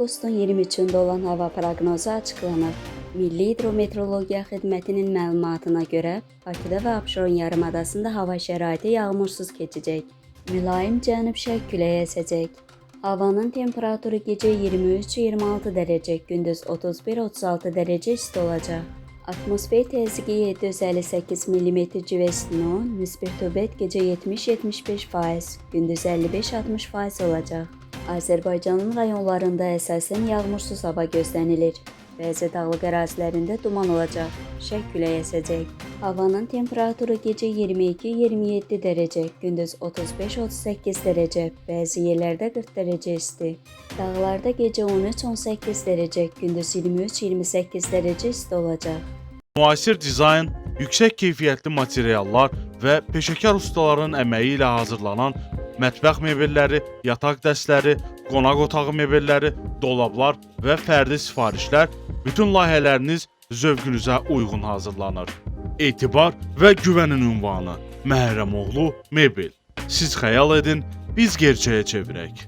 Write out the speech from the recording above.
Avqustun 23-də olan hava proqnozu açıqlanıb. Milli Hidrometeorologiya Xidmətinin məlumatına görə Bakıda və Abşeron yarımadasında hava şəraiti yağmursuz keçəcək. Mülayim cənub-şərq küləyi əsəcək. Havanın temperaturu gecə 23-26 dərəcə, gündüz 31-36 dərəcə isti olacaq. Atmosfer təzyiqi 758 mm civə sütunu, nisbi rütubət gecə 70-75%, gündüz 55-60% olacaq. Azərbaycanın rayonlarında əsasən yağmursuz hava gözlənilir. Bəzi dağlıq ərazilərində duman olacaq, şərq küləyi əsəcək. Havanın temperaturu gecə 22-27 dərəcə, gündüz 35-38 dərəcə, bəzi yerlərdə 40 dərəcə isti. Dağlarda gecə 13-18 dərəcə, gündüz 23-28 dərəcə isti olacaq. Müasir dizayn, yüksək keyfiyyətli materiallar və peşəkar ustaların əməyi ilə hazırlanan mətbəx mebelləri, yataq dəstləri, qonaq otağı mebelləri, dolablar və fərdi sifarişlər bütün layihələriniz zövqünüzə uyğun hazırlanır. Etibar və güvənin ünvanı Məhərrəmoğlu Mebel. Siz xəyal edin, biz gerçəyə çevirək.